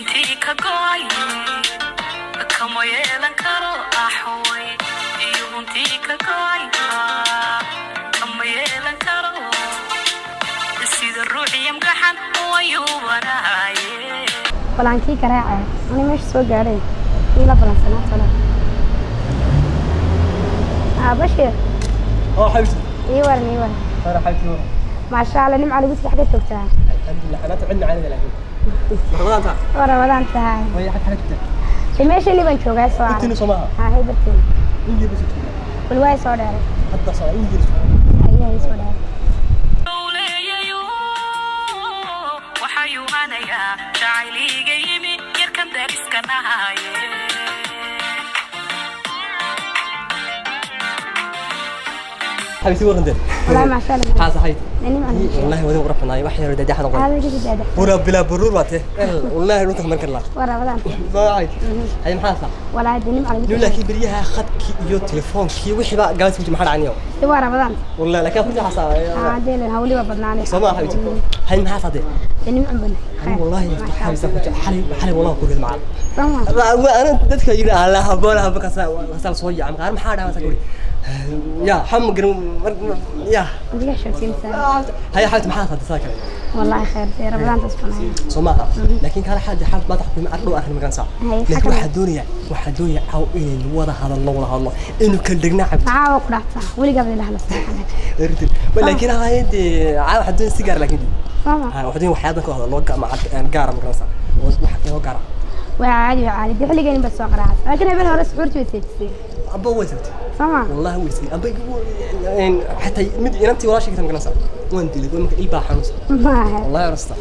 Iyuuntii ka go'ay kama yeelan karo axway, iyuuntii ka go'ay kama yeelan karo, sida ruuxiyam gaxan wayuubanaye. Balaankii garaaca ani meesha soo gaadhay ila balansanaa talo. Aa Bashiir. اه حبيبتي. Ii waran, ii waran. انا حبيبتي نور. Maasha Allah, nimca lagu sii xagga joogtaa. الحمد لله، انا عندنا عندنا لكن رمضان تاع Waa Ramadaan tahay. وهي حد حاجه. Dee meeshani baan joogaa soo انت arag. سماها. Haa, hay barteen. انجي بس. Bal waa soo dheeray. حتى صار انجي. Ayaa ii soo dheeray. Leeyayo waxaa yuhanayaa jacayliga yimi yarkan dariska nahaye. حبيبتي ورندل. Wallaahi maasha Allah. حاسه حبيبتي. Dee nimca lagu sheegay. والله ودي ورفنا wax yar dad xadan. Aada ka daada. ورا بلا برور واته والله runta markan la. Waa Ramadaan. ما عاد هي maxaa? Wallaahi dee nimca lagu لو laakiin beriyaha khadkii iyo telefoonkii wixii baa gaas ku maxaa dhacaniyo. Dee waa Ramadaan. والله laakiin runta xasa. Aa dee leen hawli waa badnaanay. سما حبيبتي هي maxaa sadee? Dee nimca badan. والله حبيبتي حالي حالي والله ku macal. Sama. انا dadka yiri alla haboon haba kasa kasa soo yaam qaar maxaa dhaca guri ya xam garan ya. Adiga sheegtay. هي حالة maxaa sadee saa kale? Wallaahi khayr, dee Ramadaan taas banaan. Soo maaha laakiin kala xaad xaad ma taxkum ardho arrin magan saa. Hay. Laakiin waxaa doonaya caw inaynu wada hadalno, wada hadalno inuu kala dhegnaa cabto. Maxaa waa ku dhactaa weligaa baa ilaha la seexanay. Laakiin hayade caaw waxaa doonaya si gaar laakiin Sama. Waxaa doonaya waxyaabo ka hadalno gaara magan saa oo wax inoo gaara. Waa caadi, waa caadi. Dee xilligeeni baad soo qaraacay, laakiin habeen hore suxuurtii way seejisay. Amba way tagtay. Sama. والله ويسي أبي حتى مد إنتي ولا شيء كتم قنصة وين دي لقول ممكن إلبا حنوس. Maaha. والله يا رستا.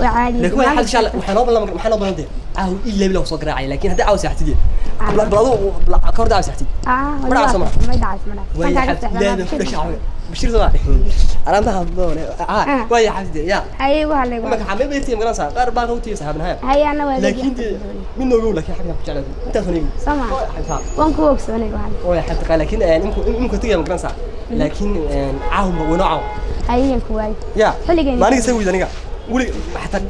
Waa caadi. لكن واحد شال وحنا والله ما حنا بندي عاو إلا بلا وصق راعي لكن هذا عاوز يحتدي بلا بلا كورد عاوز يحتدي. Ah. Ma dhacayso ma? Ma dhacayso, ma dhacayso. ويا حبيبتي لا لا ليش عاوز بشير صباح أنا ما هبون آه ويا حبيبتي يا. Haye igu hadlay. ما حبيبي بيرتي مقنصة قار باقي صاحبنا Haye ana waa. لكن من نقول لك يا حبيبي كنت أنت ثاني. Sama. Waan ku ogsoonay igu hadlay. ويا حبيبتي لكن يمكن تيجي مقنصة لكن عاو ونوعه. Hayeyan ku waay. يا. Xilligeeni. ما aniga say aniga weli xataa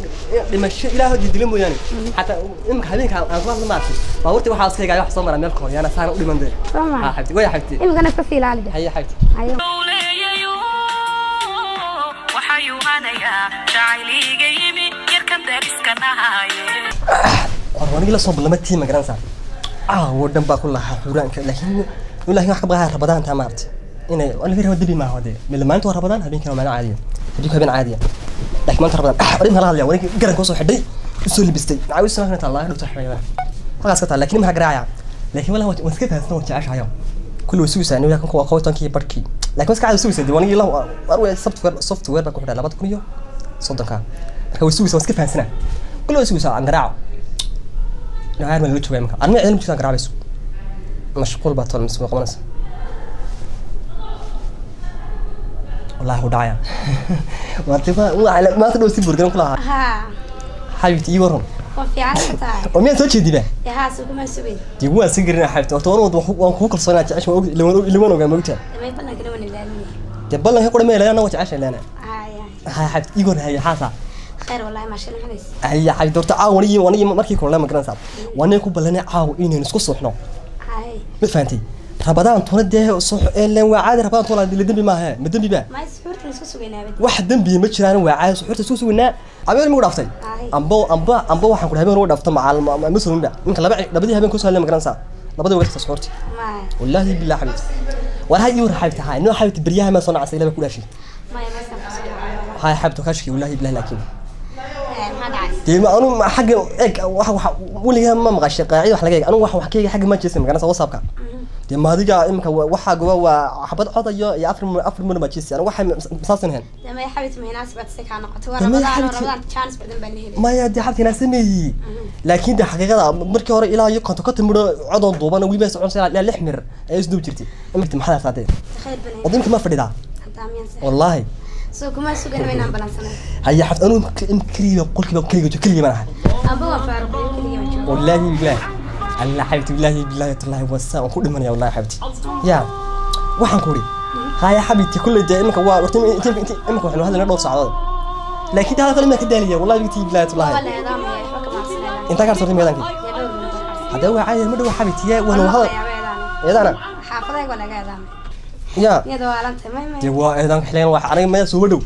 dhimasho ilaahu didila mooyaane xataa imika habeenka aan ku hadla maartay baabuurtii waxaa iska eegaya wax soo mara meel kooyaana saana u dhiman dee. Sama. Ha xabti way xabti. Imikana iska sii ilaali de. Haye xabti. Haye. Leeyayo waxaa yuhanayaa jacayliga yimi yarkan dariska nahaye. War aniga la soo balama tii ma garanaysaa caawo dhan baa ku lahaa xuraanka laakiin wax ka baqayaa Rabadaan taa maartay inay laga rabo dembi maaha dee meel maanta waa Rabadaan, habeenkina waa maalin caadiya, habeenku habeen caadiya laakiin maanta Rabadaan arrin hala hadlaya aniga garanka usoo xidhay usoo libistay macaawis sana taallaa dhowta xidhay halkaas ka taa laakiin maxaa garaacaya laakiin wallahi waan iska fahansan waan jeceshahay kulli way sugaysaa aniga kan kuwa qowtankii barkii laakiin iska caadi sugaysaa diiwaanigii la war software baa ku xidhay 2030-ka marka way sugaysaa waan iska fahansanaa kulli way sugaysaa aan garaaco nahaar ma laga joogaa imika arrin ciidan jirtaan garaabayso mashquul baa tool mise qabanaysa wallahi wuu dhacaya maanta maanta dhow si burgaran ku lahaa. Haa. Xabibti ii waran. Waa fiican tahay. Oo miyaad soo jeediba? Dee haa suguma sugin. Dee waan si garanaa xabibti horta waan kugu kalsoonaa jecesha waan og ilawan ogaa mogtaa. Dee may ballankana waan ilaalinay. Dee ballanka qura ma ilaalina waa jecesha ilaana. Haya. Haya xabibti ii waran haya xaasa. Khayr wallahi maasha Allah maxays. Haya xabibti horta caawa wanigi markii kulana ma garanaysaa wanigi ku ballanay caawa inaynu isku suuxno. Haye. Ma fahantay Rabadaan tuna dee suux een waa caadi Rabadaan tuna la dembi maaha ma dembi ba. May suxuurtan isku sugaynaa badi. Wax dembi ma jiraan waa caadi suxuurta isku sugnaa habeen ma dhaaftay. Haye. Amba waxaan ku dhahay habeen ugu dhaafto macal ma sugnaa ninka laba labadii habeen ku soo hadlay ma garanaysaa labadii waqti suxuurti. Maya. والله بالله حبيبتي ولا هاي يور حبيبتي هاي نو حبيبتي بريها ما صنع سيلة بكل شيء. Maya maysan ku sugnaa. هاي حبيبتي كشكي والله بالله لكن Maxaa dhacay? دي ما أنا ما حق إيك وح ولي ما مغش قاعد وح لقيك أنا وح وحكي حق ما جسم كان سوى سابقا دي ما هذيك إمك وح جوا وحبة عضة يا أفر من ما جسم أنا وح مساسن هن. Dee may xabibti mahinaasi baad si kaa noqotay waa Dee may Ramadaan oo xabibti- Ramadaan chance badan baa la helay. ما يا دي حبتي ناس سمي لكن دي حقيقة مركي هوري إلى يقن تكتم مرة عضو ضوبان ويبي سعون سنة لا لحمر أيش دوب جرتي أمرت محل ساعتين. Khayr badan. وضمك ما فريدا. Haddaa miyaan seexan. والله. Soo kuma sugan maynaan ballansanay. هيا حفت أنا كلي قلت كلي كلي كلي ما Amba waa faaruqay keligii baan joogaa. والله بالله الله حبيبتي بالله بالله تالله وسا وكل من يا والله حبيبتي يا waxaan ku uri haya xabibti kulli dee imika waa horta inta imika waxaanu hadalna dhowr saacadood laakiin hada kale ma ka daaliya wallahi bigtii billahi Waa tallahi. la eedaamaya waxba kama aqsanayna. Inta ka soo meedankii. Dee dhowr minuut oo qarsan. Hadda waa caadi ma dhow xabibti yaa wana Waan hadal. maqlayaa eedaana. Eedana. Xaafadayga waa laga eedaamay. Yaa. Niyada waa alantay may may. Dee waa eedan xilligan wax aniga ma soo dhow.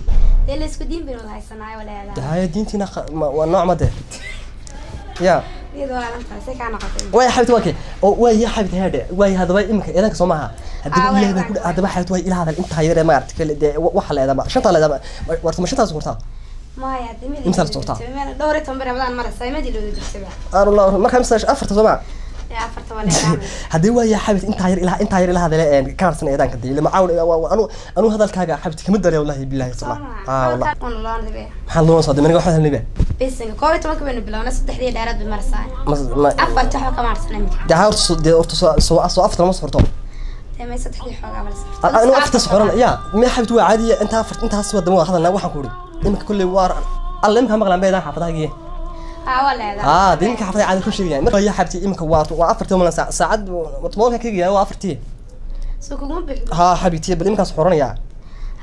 Dee la isku diin baynu wada haysanaayo waa la eedaamay. Haya diintiina waa nooc ma dee. Yaa. Niyada waa alantay see kaa noqotay. Way xabibti waa kee oo way ya xabibti hade way hadaba imika eedanka soo maaha. Hadaba Ah, way ilaahay baa ku eedaanka. hadaba xabibti way ilaa hadal inta yar ee maaragtay kale dee waxa la eedama shanta la eedama warta ma shantaas qortaa. Maya dee mid Imsa la socotaa? Dhowr iyo toban beri Ramadaan maraysaa imadi looda jirtaba. Arullah marka imsa afarta soo maaha. Dee afarta waa la eedaamay. Haddii waa yaa xabibti intaa yar ilaa intaa yar ilaa hadal een ka harsan eedanka dee lama caawin anu anu hadalkaaga xabibti kama daraya wallahi billahi Soo sallah. ma. Ah wallah. Waan loona dibee. Maxaa loo soo dimaniga waxa hadalnay Bisinka 11 baynu bilownay saddexdii dheeraad bay maraysaa. ma Afarta waxba kama harsan iminka. dee horta dee horta soo soo afarta lama soxorto. Dee may saddexdii xoogaa bala socotaa. Anu afarta soxoran yaa ma xabibti waa caadi inta afarta intaas waa damo hadalna waxaan ku uri imika kulli waa alla imika maqlaan beedaan xaafadahaagiye. Ah waa la eedaamay. Ah dee imika xaafadaha caadi ku sheegaya marka yaa xabibti imika waa waa afartii malan saacad moolka kaga waa afartii. Soo kuguma bixin. Ha xabibti bal imika soxoranaya.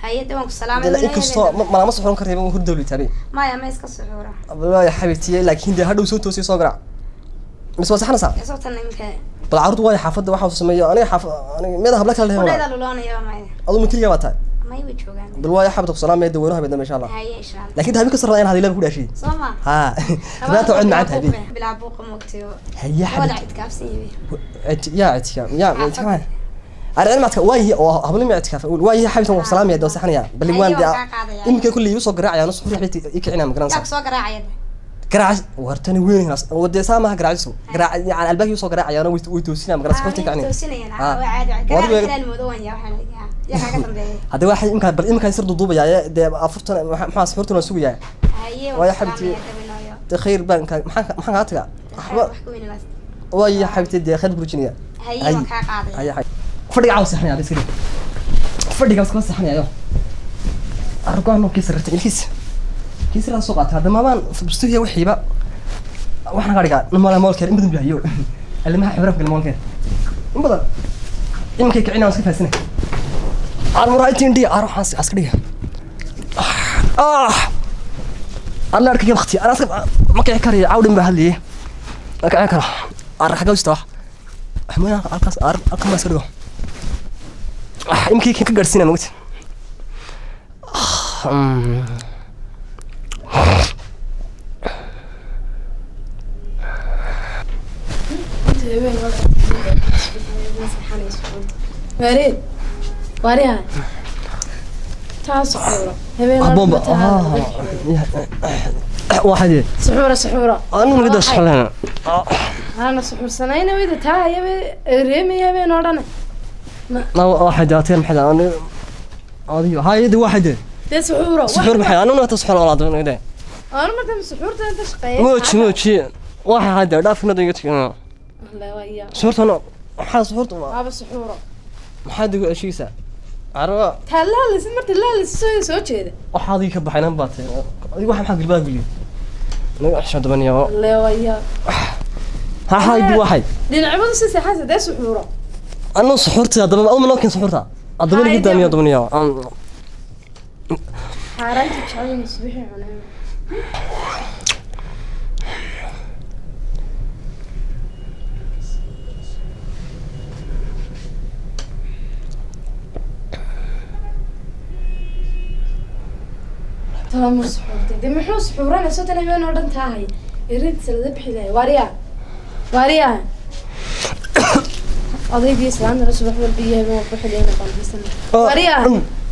Haye dee waan ku salaamay. Dee inkastoo malama soxoran kartay waan hurdowli tabi. Maya ma iska suxuura. Wallahi xabibti laakiin dee hadhow soo toosay soo garaac. Mise waa saxnaysaa? Sababtan iminka. Bal carruurtu waa xaafadda waxa uu sameeyo aniga xaaf aniga meeda habla kale leeyahay. Qudhayda luloonaya maya. Aduu ma keliya waa tahay. May way joogaan. Bal waa xabibti ku salaamay dadweynaha bedna insha Allah. Haye insha Allah. Laakiin habeen ka sarraa in hadii ku dhaashay. Soo ma. Ha. Habaanta cid macaan tahay. Bilaa buuqa moogtayo. Haye Wada xabibti. cid kaabsan yahay. Ya ictikaaf ya ictikaaf. Arrin maadka waa yahay oo hablo ma ictikaaf waa yahay xabibti ku salaamay doo saxnaya bal waan Haye, waan kaa qaadaya. imika kulli uu soo garaacaya nus xabibti i kicina ma Yaa garanaysaa. ku soo garaacaya. Garaac wartani weyn wadee saamaha garaacisu garaac yani albaabkii soo garaacayana way toosinaa ma garanaysaa qofta kicina. Toosinayaan. Ah. Waa caadi. Waa Garaac adiga- kalaan moodo waan yaa waxaan yaa. Yaa kaaga dambeeyay. Hadda waxay imka bal imka sir duduubaya dee afartan maxaa suxuurtan waan sugayaa. Haye Waa waan yaa xabibti. salaamaya dabinooyo. Dee khayr baan ka maxaan maxaan kaa tagaa waxba Wax ku weyn laas. waa yahay xabibti dee khayr burjinaya. Haye waan kaa qaadaya. Haye xabibti fadhiga caaw saxnaya bas kale fadhiga iska saxnaya yo arkaan oo kiis rartay ilkiis kiis raa soo qaatay hadda maabaan bustuhiya wixiiba waxaan ka dhigaa namala moolkeer in badan bilayo alimaha xibraaf gal moolkeer in badan iminkay kicina waan iska faasina aan muraaytiin dhiga aan waxaan iska dhiga ah alla arkay waqti ana iska ma kici karayo caawdhin baa hadlayay ma kici karo aan xagga usta wax waxma halkaas halkan baan iska dhigo ah iminkay ka gaarsiinaa mogta. Wareed. Wareed. Taa suxuura. Habeen oo bomba dhan taa. waxaad Suxuura suxuura. anu nida saxlana. Ana suxuursanayna wayda taa yabe reemay habeen oo dhan. na waxaad ateen maxay anu adiyo hay'ada waxaad Dee suxuura. suxuur maxay anu nata suxuur walaad nida. Ana markaa suxuurta inta shaqeeyay. mooji mooji waxa hadda dhaafna iga tagina. Wallahi waa iya. Suxuurtana waxaa suxuurta Waaba suxuura. maxaad igu heshiisa carwa. Taa laalis marta laalis soo soo jeeda. Waxaad iga ka baxaynan baatay adigu waxa maxaad gilbaa geliyo naga xishood dabaniyo. Wallahi waa iya. Ha haydi waxay Dhinacbadu si saxaasa dee suxuura. anu suxuurta haddaba ma noo keen suxuurta haddaba niga daamiyo dabaniyo. Xaaraanta jecel subaxii cunay. Tala suxuurtay dee muxuu suxuuranay soddon habeen oo dhan tahay irintiisa laga bixi lahay waariyaa waariyaa odaygii islaantana subax walba iyo habeen walba xiliyana qanfisana waariyaa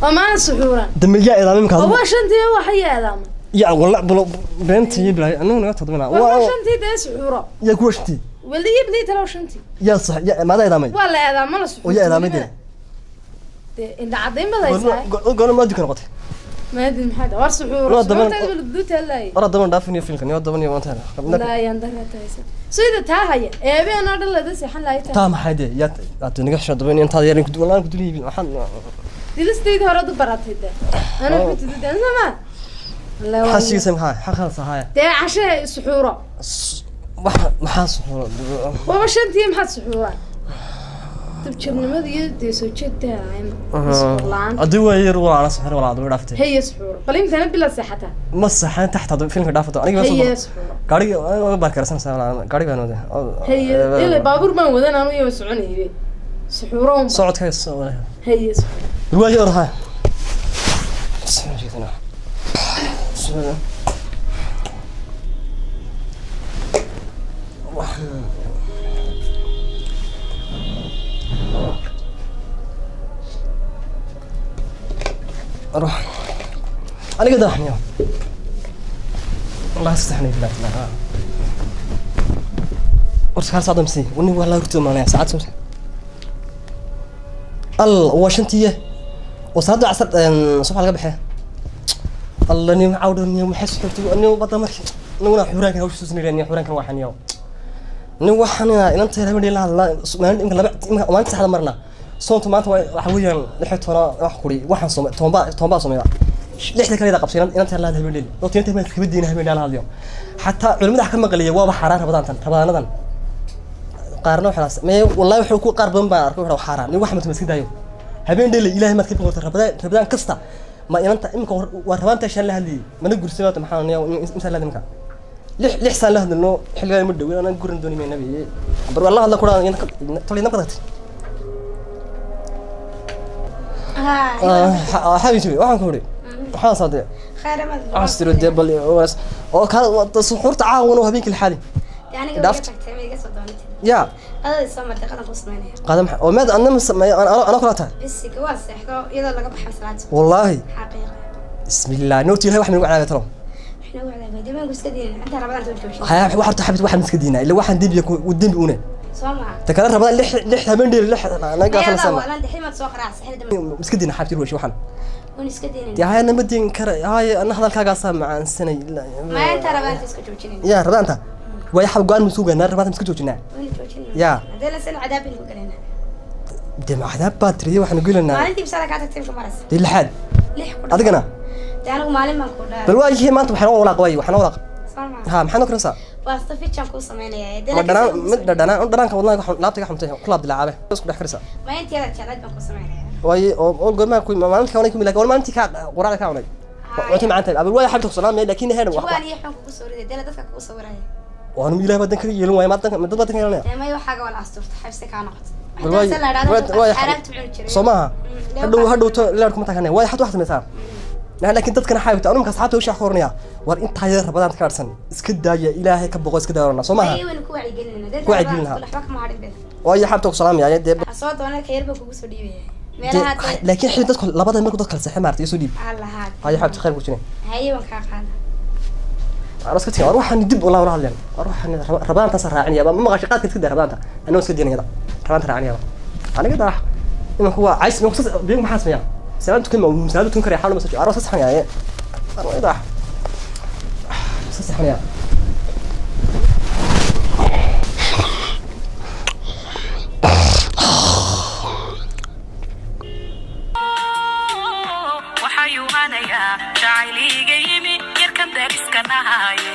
oo maana suxuuran. Dambe yaa idaamay imka oo waa shantii waxa yeedaama. Ya wala bulo beenta iyo bilaay anu naga tadmina. war waa shantii dee suxuuro. Yaa kuwa shantii weli iblii talow shantii. Yaa sax yaa maada idaamay. Waa la eedaama la suxuurtay. Oo yaa idaamay dee. Dee indha caddayn badaysaa. Goorma ma dukan noqotay maadin maxaa war suxuuro Waa daban- suxuurtayda bal duutaalaay war daban dhaafin iyo filkan iyo daban iyo maanta laa yaan darataysa sida taa haya eebeen oo dhan lada seexan lahay taa taa maxay dee yaa aad naga xishood daban intaad yarin ku walaan ku duliibin waxaan dilistayda hore u baratay dee ana xutudid sama la maxaa sheegaysa maxaa xaq khalas ahaya. Dee cashe suxuuro. Wax maxaa suxuuro? Waba shantii maxaad suxuuraan dibjirnimada iyo dee soo jeedta suxuur la'aan. Adii waa yar waa ana suxuur walaa aduu dhaaftay. Haya suxuuro bal intana bila seexataa. Ma saxan taxta aduu filmka dhaafato aniga haya suxuuro. Gaariga baan karsanaysaa, gaariga baan waday. Haye, ilaa baabuur baan wadan anu iyo soconayay suxuuro un. Socodka. Haye. Waayo orha. روح انا قد احني والله استحني بالله تعالى ورس ساعة مسي وني والله رتو مالي ساعات سمسي الله وشنتيه وصاد عصر صبح laga baxay الله ني عawdo ني maxay suxurtu ni bada markii nuguna xuraanka hawsha soo ni xuraanka waxaan yow ni waxaan inanta habeen la hadla maalin imka laba imka maanta saxda marna soontu maanta waxa weeyaan 16 wax kuri waxaan soomay toonba soomay lixda kale qabsay inanta la hadla habeen oo tinta ma iska diina habeen la hadlayo xataa culimada wax ka maqliya waaba xaraan rabadaantan rabadaanadan qaarna waxa ma wallahi wuxuu ku qaar badan baan arkay wuxuu xaraan ni wax ma iska daayo habeen dheeli ilaahay maad ka boqorta rabadaan kasta ma inanta imka waa rabaanta shan la hadliyay mana guursaday maxaan imsa la imka lix saan la hadlno xilligan ma dhawin anaan gurin dooni mayna nabi bar wallahi hadla kura tolay nabad tagtay xabiibti waxaan ku uri waxaan saadee khayr ma astiro debal oo ka suxuurta caawan oo habeenkii xali yani tagtay ma iga soo doonatay ya qadada soo martay qadan ku sameynaya qadam oo maad anna ana kula tahay bisiga waa seexdo iyadoo laga baxay salaad wallahi xaqiiqa bismillah nooti ilahay wax nagu calaamay talo waxna u calaamay dibaan ku iska diinay inta rabadaan soo joojin haya waxa horta xabid waxaan iska diinaa ila waxaan dembi ku dembi une soo ma ta kala rabadaan lix habeen dheer lix naga yaa sama walan diximad soo qaraac saxida iska diina xabti ruush waxaan un iska diinay dee haya nama diin kara haya ana hadalkaagaa macaansanay ma inta rabadaan iska joojinay ya rabadaanta way xab go'aan musuuganaa rabadaanta iska joojinaa un joojinay Ya. hadee la san cadaab in ku galayna dee ma cadaab baa tiriye waxaan gelinaa maalintii bisala ka tagtay ku maras dee lixaad lix ku adigana dee anigu maalin baan ku dhaa bal waa yihiin maanta waxaan walaaq waay waxaan walaaq soo ma ha maxaa noo karinaysaa waasta fijan ku sameynaya dee ma dhanaan mid dhadhanaan dhanaanka wadnaha laabta ka xumtay ku laab dilaacabe isku dhex karaysaa ma intii yada jeclayd baan ku sameynaya waaye oo goormaa ku maalintii ka cunay ku laakiin maalintii ka quraacda ka cunay cunto macaan tahay abal waa xabta salaam laakiin heer wax jawaan iyo xun kugu soo riday dee dadka kugu sawiraya waanu ilaahay badan kaga yeelan waaye ma dad badan ka yeelanaya dee may waxaaga wala asturta xabsi kaa noqoto Bal waay- waay- xaaraanta cuni jiray soo maaha hadhow to leerku ma taganay waay xad wax samaysaa laakiin dadkana xaybta anumka asxaabta u sheex koranaya war intaa yar rabadaan ka harsan iska daaya ilaahay ka boqo iska daayona soo maaha ay waynu ku wacyigelinayna dee Ku wacyigelin lahaa. waxba kama hadhin be waayo xaabta ku salaamaya dee ha soo doona ka yar baa kugu soo dhiibaya meelaha dee laakiin xilli dadku labada markuu dadka kala seexay maartay soo dhiib allaha hayo xaabta khayr ku jireen haye waan kaa qaada aroos ka tagay war waxaan dib walaa wala hadleen war waxaan rabadaantaas raacinaya ma maqashay qaadka iska daa rabadaanta anoo iska diinayada rabadaanta raacinaya aniga daa imanku waa cays imanku sas biyo maxaa sameeyaa salaad tukan ma salaad tukan karaya xaal ma soo aroos saxanaya aniga daa saxanaya waxayuu anayaa jacayliga yimi yarkan dariska nahaye.